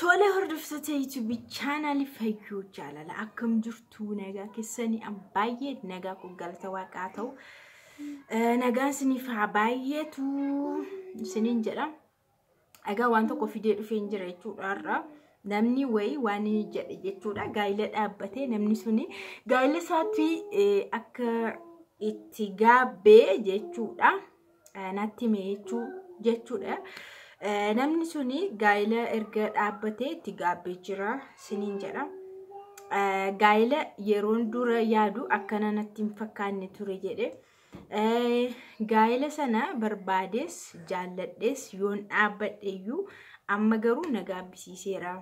Tole, hordoftoota YouTube chaanaalii Fayyoo Jaalala, akkam jirtu? Nagaa keessanii? An baay'ee nagaa kun, galata Waaqaa ta'u. Nagaan isiniif haa baay'eetu isiniin jedha. Egaa waan tokko fidee dhufee hin jira jechuudha har'a. Namni wayii waan inni jedhe jechuudha. Gaa'ila dhaabbatee namni suni gaa'ila isaatti akka itti gaabbee jechuudha. Natti hime jechuudha. Namni suni gaa'ila erga dhaabbatee itti gaabbee jira isiniin jedha. Gaa'ila yeroon dura yaadu akkana natti hin fakkaanne ture jedhe. Gaa'ila sana barbaadees jaalladhees yoon dhaabbadhe iyyuu amma garuu na gaabbisiiseera.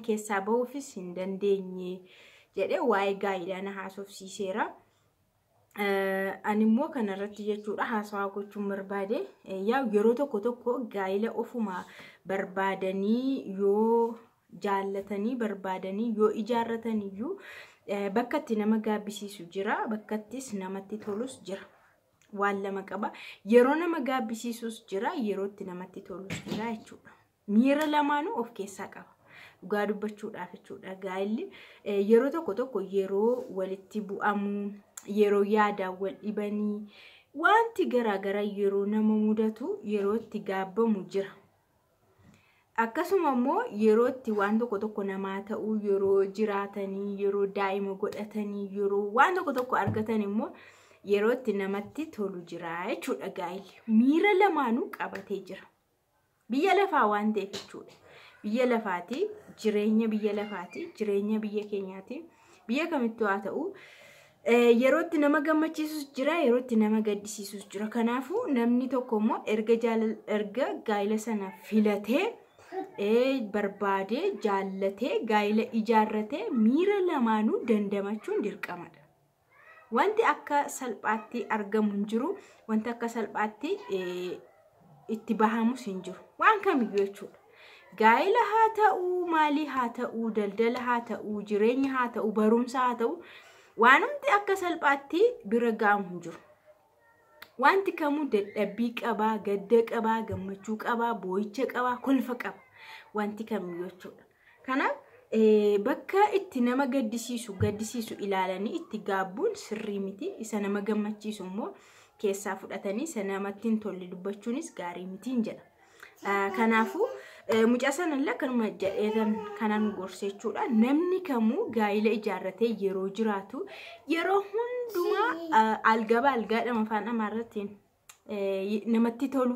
Keessaa bahuufis hin dandeenye jedhee waa'ee gaa'ilaa na haasofsiiseera. Ani immoo kanarratti jechuudha haasawaa gochuun barbaade. Yaa, yeroo tokko tokko gaa'ila ofuma barbaadanii, yoo jaallatanii barbaadanii yoo ijaarratan iyyuu, bakka itti nama gaabbisiisu jira, bakka ittis namatti tolus jira. Waan lama qaba. Yeroo nama gaabbisiisus jira, yeroo itti namatti tolus jira jechuudha. Miira lamaanuu of keessaa qaba. Dhugaa dubbachuudhaaf jechuudha. Gaa'illi yeroo tokko tokko yeroo walitti bu'amuu, yeroo yaadaan wal dhibanii, wanti garaagaraa yeroo nama mudatu yeroo itti gaabbamu jira. Akkasuma immoo yeroo itti waan tokko tokko namaa ta'uu, yeroo jiraatanii, yeroo daa'ima godhatanii, yeroo waan tokko tokko argatan immoo yeroo itti namatti tolu jira jechuudha gaa'illi. Miira lamaanuu qabatee jira. Biyya lafaa waan ta'eef jechuudha. Biyya lafaati, jireenya biyya lafaati, jireenya biyya keenyaati. Biyya kamittuu haa ta'u, yeroo itti nama gammachiisus jira, yeroo itti nama gaddisiisus jira. Kanaafuu namni tokko immoo erga gaa'ila sana filatee, barbaadee, jaallatee, gaa'ila ijaarratee, miira lamaanuu dandamachuun dirqamadha. Wanti akka salphaatti argamu hin jiru, wanti akka salphaatti itti bahamus hin jiru. Waan kamiyyuu jechuudha. Gaa'ila haa ta'uu, maalii haa ta'uu, daldala haa ta'uu, jireenya haa ta'uu, barumsa haa ta'uu, waanumti akka salphaatti bira ga'amu hin jiru. Wanti kamuu dadhabbii qabaa, gadda qabaa, gammachuu qabaa, boo'icha qabaa, kolfa qaba. Wanti kamiyyuu jechuudha. Kanaaf bakka itti nama gaddisiisu ilaalanii itti gaabbuun sirrii miti. Isa nama gammachiisu immoo keessaa fudhatanii isa namatti hin tolle dubbachuunis gaarii mitiin jedha. Kanaafuu mucaa sanallee akkanuma jedheetan kanan gorse jechuudha. Namni kamuu gaa'ila ijaarratee yeroo jiraatu yeroo hundumaa algaba algaadhama afaan Amaaraatiin namatti tolu,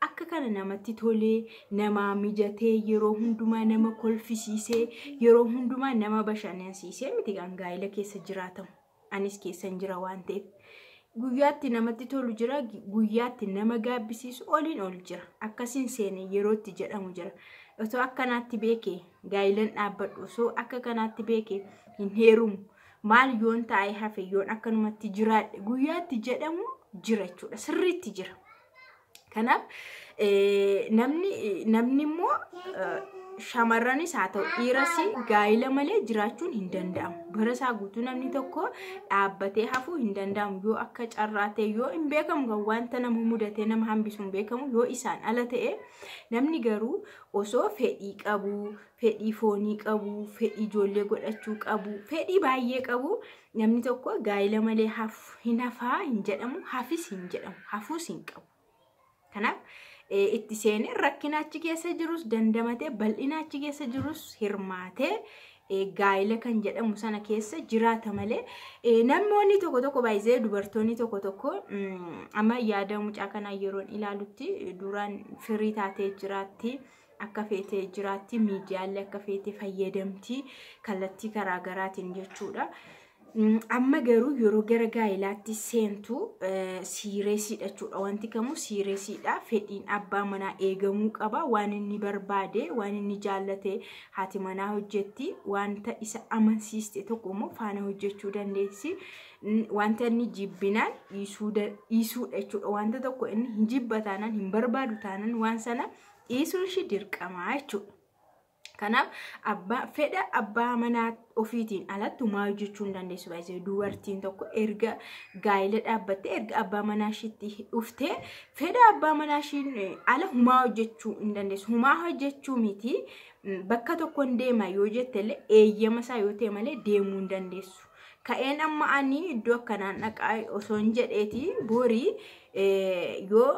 akka kana namatti tolee, namaa mijatee, yeroo hundumaa nama kolfisiisee, yeroo hundumaa nama bashannansiisee miti kan gaa'ila keessa jiraatamu. Anis keessa hin jira waan ta'eef. Guyyaatti namatti tolu jira, guyyaatti nama gaabbisiisu oliin ol jira. Akkasiin seene yeroo itti jedhamu jira. Osoo akkanaatti beekee gaa'ilan dhaabbadhu, osoo akka kanaatti beekee hin heerumu. Maal yoon taa'ee hafe, yoon akkanumatti jiraadhe guyyaatti jedhamu jira jechuudha. Sirriitti jira. Kanaaf namni immoo shamarranis haa ta'u dhiiras gaa'ila malee jiraachuun hin danda'amu. Bara isaa guutuu namni tokko dhaabbatee hafuu hin danda'amu. Yoo akka carraa ta'e, yoo hin beekamu, kan wanta nama mudatee nama hambisu hin beekamu, yoo isaan ala ta'e, namni garuu osoo fedhii qabu, fedhii foonii qabu, fedhii ijoollee godhachuu qabu, fedhii baay'ee qabu, namni tokko gaa'ila malee hin hafaa hin jedhamu, hafis hin jedhamu, hafuus hin qabu. Kanaaf itti seenee rakkina achi keessa jirus dandamatee, bal'ina achi keessa jirus hirmaatee, gaa'ila kan jedhamu sana keessa jiraata malee, namoonni tokko tokko baay'ee, dubartoonni tokko tokko, amma yaada mucaa kanaa yeroon ilaalutti, duraan firii taatee jiraatti, akka feetee jiraatti, miidiyaalee akka feetee fayyadamti kallattii karaa garaatiin jechuudha. Amma garuu yeroo gara gaa'ilaatti seentu seriousiidha jechuudha. Wanti kamuu seriousiidha. Fedhiin abbaa manaa eegamuu qaba. Waan inni barbaade, waan inni jaallate haati manaa hojjetti. Wanta isa amansiiste tokko immoo faana hojjechuu dandeessi. Wanta inni jibbinaan dhiisuudha jechuudha. Wanta tokko inni hin jibba taanaan, hin barbaadu taanaan, waan sana dhiisuun ishee dirqamaa jechuudha. Kanaaf abbaa fedha abbaa manaa ofiitiin alatti homaa hojjechuu hin dandeessu. Baay'ee dubartiin tokko erga gaa'ela dhaabbattee, erga abbaa manaa ishiitti dhuftee, fedha abbaa manaa ishiin ala homaa hojjechuu hin dandeessu. Homaa hojjechuu miti, bakka tokkoon deema yoo jette illee eeyyama isaa yoo ta'e malee deemuu hin dandeessu. Ka'een amma ani iddoo akkanaan dhaqaa osoo hin jedheeti, borii yoo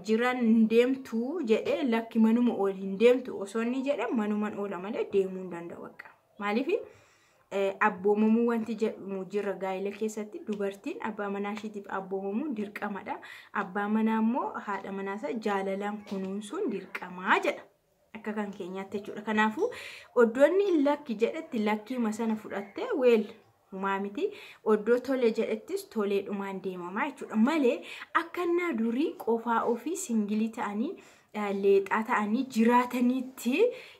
jiran hin deemtu jedhee, lakki manuma ooli hin deemtu osoo inni jedhe, manuman oola malee deemuu hin danda'u bakka. Maaliif? Abboomamuu wanti jedhamu jira gaa'ela keessatti. Dubartiin abbaa manaa ishiitiif abboomamuun dirqamadha. Abbaa manaa immoo haadha manaa isaa jaalalaan kunuunsuun dirqamaa jedha. Akka kan keenyaatti jechuudha. Kanaafuu iddoonni lakki jedhetti lakkiima sana fudhattee weel humaa miti. Oddoo tole jedhettis toleedhumaan deemamaa jechuudha. Malee akka innaa durii qofaa ofii single ta'anii, leexaa ta'anii jiraatanitti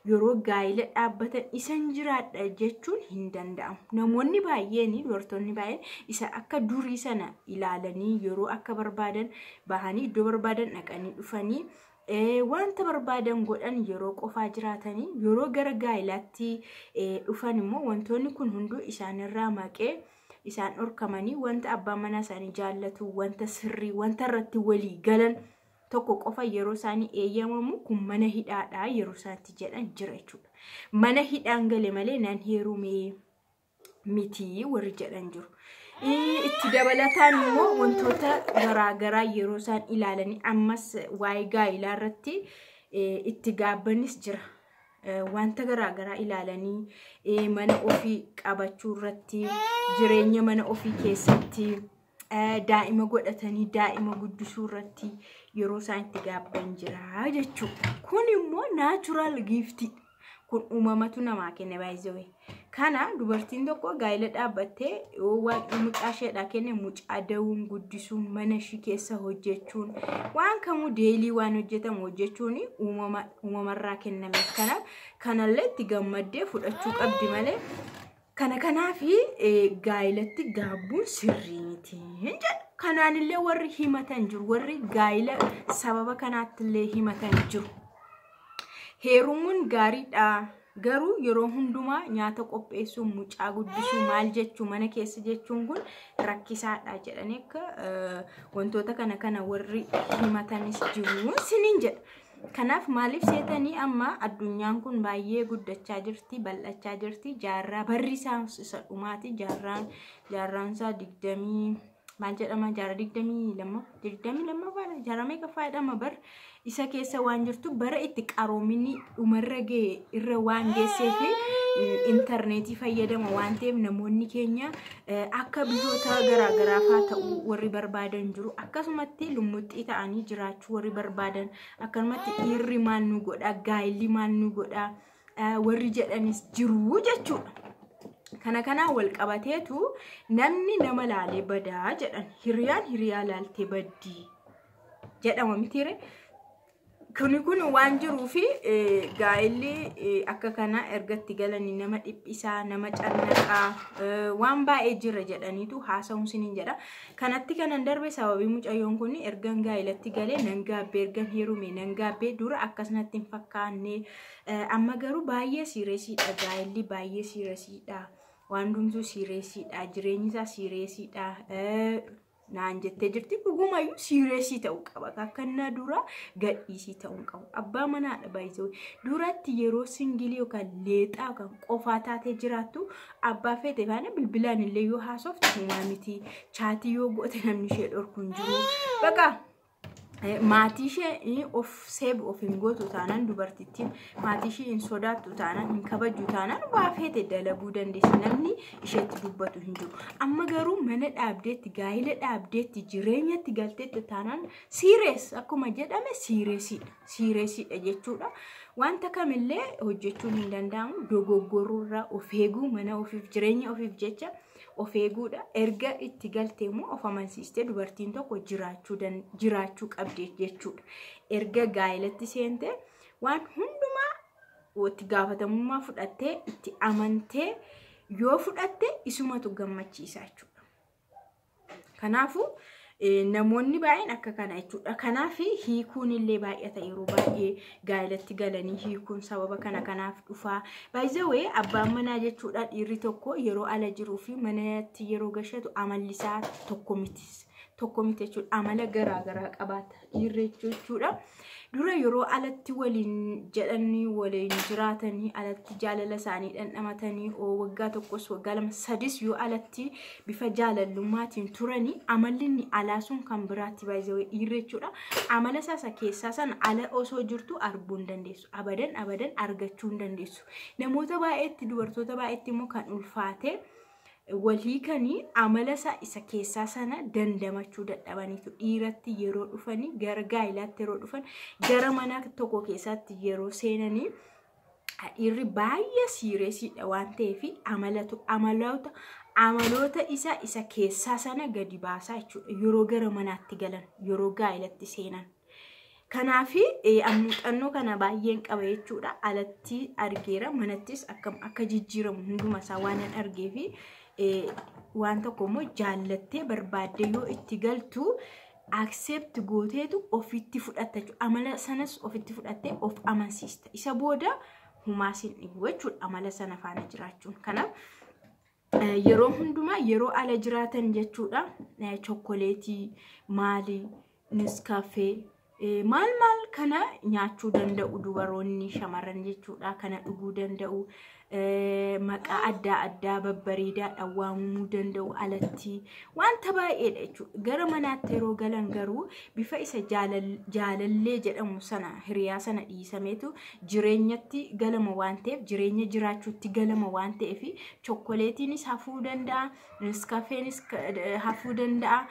yeroo gaa'ela dhaabbatan isan jiraadha jechuun hin danda'amu. Namoonni baay'een, dubartoonni baay'een isa akka durii sana ilaalanii yeroo akka barbaadan bahanii, iddoo barbaadan dhaqanii dhufanii, wanta barbaadan godhan yeroo qofaa jiraatanii, yeroo gara gaa'ilaatti dhufan immoo wantoonni kun hunduu isaanirraa maqee, isaan dhorkamanii, wanta abbaan manaa isaanii jaallatu, wanta sirrii, wanta irratti walii galan tokko qofa yeroo isaanii eeyyamamu, kun mana hidhaadha yeroo isaatti jedhan jira jechuudha. Mana hidhaan gale malee nan heerumee miti warri jedhan jiru. Itti dabalataan immoo wantoota garaagaraa yeroo isaan ilaalanii ammas waa'ee gaa'ilaa irratti itti gaabbanis jira. Wanta garaagaraa ilaalanii mana ofii qabachuu irratti, jireenya mana ofii keessatti, daa'ima godhatanii daa'ima guddisuu irratti yeroo isaan itti gaabban jira jechuudha. Kun immoo natural gift. Kun uumamatu namaa kenne baay'ee. Kana dubartiin tokko gaa'ela dhaabbattee yoo Waaqni mucaa isheedhaa kenne, mucaa da'uun, guddisuun, mana ishii keessa hojjechuun, waan kamuu daily waan hojjetamu hojjechuun uumamarraa kenname. Kanaaf kanallee itti gammaddee fudhachuu qabdi malee kana kanaafi gaa'elatti gaabbuun sirrii miti jedha. Kanaanillee warri himatan jiru, warri gaa'ela sababa kanaattillee himatan jiru. Heerumuun gaariidha. Garuu yeroo hundumaa nyaata qopheessuu, mucaa guddisuu, maal jechuu, mana keessa jechuun kun rakkisaadha jedhanii akka wantoota kana kana warri himatanis jiru siniin jedha. Kanaaf maaliif seetanii, amma addunyaan kun baay'ee guddachaa jirti, bal'achaa jirti. Jaarraa barri isaa isa dhumaati. Jaarraan isaa 20 maal jedhama, jaarraa 22, 22ffaadha. Jaarraa meeqaffaa jedhama? Bar isa keessa waan jirtu, bara itti qaroominni dhumarra ga'e irra waan geessee fi intarneetii fayyadama waan ta'eef, namoonni keenya akka biyyoota garaagaraa faa ta'uu warri barbaadan jiru. Akkasumatti lummuxxii ta'anii jiraachuu warri barbaadan, akkanumatti dhiirri maal nu godha, gaa'illi maal nu godha warri jedhanis jiru jechuudha. Kana kanaan wal qabateetu namni nama laalee badaa jedhan, hiriyaan hiriyaa laaltee baddii jedhama mitiire. Kuni kun waan jiruu fi gaa'elli akka kana erga itti galanii nama dhiphisaa, nama cannaqaa, waan baay'ee jira jedhaniitu haasa'uun siniin jedha. Kanatti kanan darbe sababii mucayyoon kun ergan gaa'elatti galee nan gaabbee, ergan heerume nan gaabbee, dura akkasumatti hin fakkaanne, amma garuu baay'ee seriousiidha, gaa'elli baay'ee seriousiidha. Waan hundumtuu seriousiidha, jireenyi isaa seriousiidha. Naan jettee jirti. Dhugumayyuu serious ta'uu qaba. Akka inni dura gadhiisii ta'uu hin qabu. Abbaa manaadha baay'isee. Duratti yeroo single yookaan leexaa yookaan qofaa taatee jiraattu, abbaa feete faana bilbilaan illee yoo haasofte humaa miti. Chat yoo goote namni ishee dhorku hin jiru. Bakka maatii ishee of seebu of hin gootu taanaan, dubartittiin maatii ishee hin sodaattu taanaan, hin kabajju taanaan, waa feete dalaguu dandeessi, namni isheetti dubbatu hin jiru. Amma garuu mana dhaabdeetti, gaa'ila dhaabdeetti, jireenyatti galteetti taanaan serious, akkuma jedhame seriousiidha. Seriousiidha jechuudha. Wanta kamillee hojjechuun hin danda'amu, dogoggoruurraa of eeguu, mana ofiif, jireenya ofiif jecha of eeguudha. Erga itti galtee immoo of amansiistee dubartiin tokko jiraachuu qabdi jechuudha. Erga gaa'elatti seente waan hundumaa itti gaafatamummaa fudhattee, itti amantee yoo fudhatte isumatu gammachiisa jechuudha. Kanaafuu Namoonni baay'een akka kana jechuudha. Kanaaf hiikuun illee baay'ata yeroo baay'ee gaa'elatti galanii hiikuun sababa kana kanaaf dhufaa. Baay'ee abbaan manaa jechuudha dhiirri tokko yeroo ala jiruu fi manatti yeroo gashatu amalli isaa tokko miti. Tokko miti jechuudha. Amala garaagaraa qabaata dhiirri jechuudha. Dura yeroo alatti waliin jedhanii waliin jiraatanii alatti jaalala isaanii dhandhamatanii waggaa tokkos waggaa lama sadis yoo alatti bifa jaalallummaatiin turanii amalli inni alaa sun kan biraatti baay'ee dhiirri jechuudha. Amala isaa keessaa sana ala osoo jirtu arguu hin dandeessu. Abadan abadan argachuu hin dandeessu. Namoota baay'eetti dubartoota baay'eetti immoo kan ulfaate walii kanii amala isaa isa keessaa sana dandamachuu dadhabaniitu dhiiratti yeroo dhufanii gara gaa'ilaatti yeroo dhufan gara mana tokko keessatti yeroo seenanii dhiirri baay'ee siireesiidha waan ta'eef amaloota isaa isa keessaa sana gadi baasaa jechuudha yeroo gara manaatti galan yeroo gaa'ilatti seenan. Kanaaf muuxannoo kana baay'een qaba jechuudha. Alatti argeera manattis akkam akka jijjiiramu hunduma isaa waan hin argeefi waan tokko immoo jaallattee barbaaddee yoo itti galtu accept gooteetu ofitti fudhatta jechuudha. Amala sanas ofitti fudhattee of amansiista. Isa booda humaa sin dhibu jechuudha amala sana faana jiraachuun. Kanaaf yeroo hundumaa yeroo ala jiraatan jechuudha chokkoleetii maalii niskaafee maal maal kana nyaachuu danda'u dubaroonni shamarran jechuudha kana dhuguu danda'u maqaa adda addaa babbareedaadhaan waamamuu danda'u alatti wanta baay'eedha jechuudha. Gara manaatti yeroo galan garuu bifa isa jaalallee jedhamu sana hiriyaa sana dhiisameetu jireenyatti galama waan ta'eef jireenya jiraachuutti galama waan ta'eef chokkoleetiinis hafuu danda'a, niskaafeenis hafuu danda'a,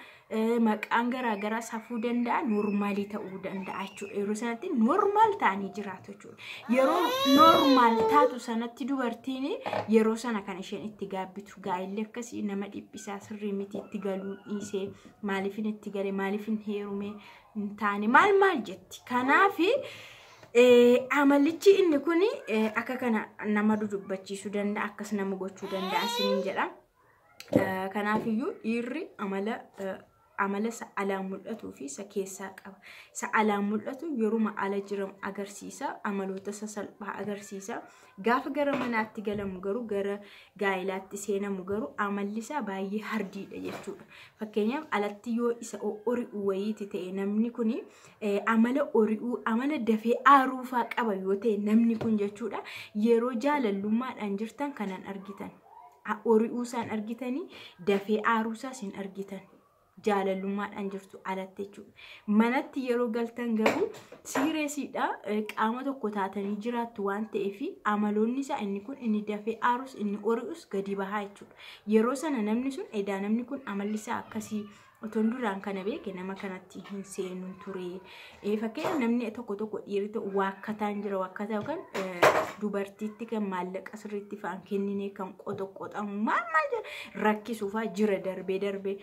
maqaan garaagaraas hafuu danda'a, noormaalii ta'uu danda'a jechuudha. Yeroo sanatti noormaal ta'anii jiraatu jechuudha. Yeroo noormaal taatu sanatti dubartiin yeroo sana kan isheen itti gaabbitu gaa'elli akkasii nama dhiphisaa sirrii miti itti galuu dhiisee maaliifin itti gale maaliifin heerume hin taane maal maal jetti. Kanaaf amalichi inni kun akka kana nama dudubbachiisuu danda'a akkas nama gochuu danda'a isiniin jedha. Kanaafiyyuu dhiirri amala isa alaan mul'atuu fi isa keessaa qaba. Isa alaan mul'atu yeruma ala jiran agarsiisa. Amaloota sasalphaa agarsiisa. Gaafa gara manaatti galamu garuu gara gaa'ilaatti seenamu garuu amalli isaa baay'ee hardiidha jechuudha. Fakkeenyaaf alatti yoo isa ori'uu wayiiti ta'e namni kun amala ori'uu amala dafee aaruufaa qaba yoo ta'e namni kun jechuudha yeroo jaalallummaadhaan jirtan kanan argitan. Ori'uu isaan argitanii dafee aaruusaas hin argitan. Jaalalummaadhaan jirtu alatti jechuudha. Manatti yeroo galtan garuu siireesiidha qaama tokko taatanii jiraattu waan ta'eef amaloonni isaa inni kun inni dafee aarus inni ori'us gadi bahaa jechuudha. Yeroo sana namni sun edaa namni kun amalli isaa akkasii otoon duraan kana beeke nama kanatti hin seenu ture. Fakkeenyaaf namni tokko tokko dhiirri tokko waakkataan jira waakkataa yookaan dubartiitti kan maallaqa sirriitti fa'aan kennine kan qotoqoxamu maal maal jira rakkisuufaa jira darbee darbee.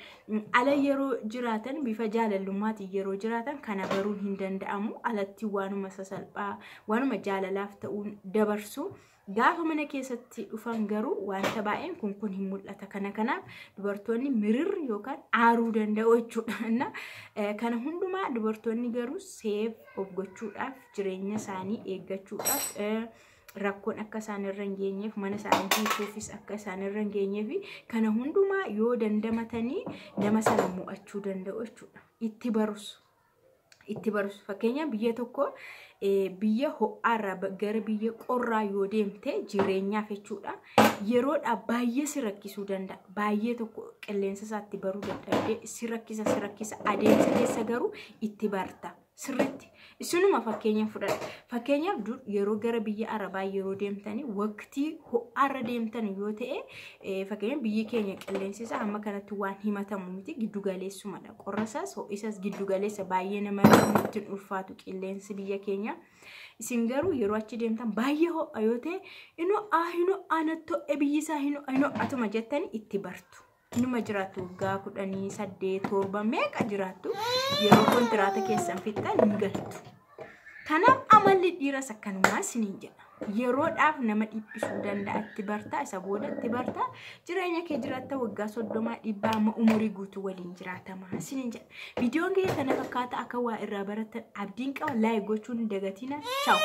Ala yeroo jiraatan bifa jaalallummaatiin yeroo jiraatan kana baruun hin danda'amu. Alatti waanuma sasalphaa waanuma jaalalaaf ta'uun dabarsu. Gaafa mana keessatti dhufan garuu wanta baay'een kun hin mul'ata. Kana kanaaf dubartoonni mirirri yookaan aaruu danda'u jechuudha. Kana hundumaa dubartoonni garuu seef of gochuudhaaf jireenya isaanii eeggachuudhaaf rakkoon akka isaan irra hin geenyeef mana isaanii hiikuufis akka isaan irra hin geenyeef kana hundumaa yoo dandamatanii nama sana mo'achuu danda'u jechuudha. Itti barus. Itti barus. Fakkeenyaaf biyya tokko biyya ho'aarraa gara biyya qorraa yoo deemte jireenyaaf jechuudha. Yeroodhaa baay'ee si rakkisuu danda'a. Baay'ee tokko qilleensa isaatti baruu dadhabdee si rakkisa si rakkisa adeemsa keessa garuu itti barta. Sirriitti. Isinuma fakkeenya fudhadha. Fakkeenyaaf dur yeroo gara biyya Arabaa yeroo deemtanii waqtii ho'aarra deemtan yoo ta'e fakkeenyaaf biyyi keenya qilleensi isaa amma kanatti waan himatamu miti giddu galeessumadha. Qorra isaas ho'isaas giddu galeessa baay'ee nama nutti ulfaatu qilleensi biyya keenya. Isin garuu yeroo achi deemtan baay'ee ho'a yoo ta'e hinoo natti ho'e biyyi isaa hinoo atuma jettanii itti bartu. Inuma jiraattu waggaa 10, 8, 7 meeqa jiraattu yeroo kontiraata keessan fixxan hin galtu. Kanaaf amalli dhiiras akkanumaa isiniin jedha. Yeroodhaaf nama dhiphisuu danda'a, itti bartaa, isa booda itti bartaa, jireenya kee jiraatta waggaa 30 dhibbaa amma umurii guutuu waliin jiraatama isiniin jedha. Viidiyoon kiyya kana fakkaata, akka waa irraa baratan abdiin qaba. Like gochuun dagatina. Ciao.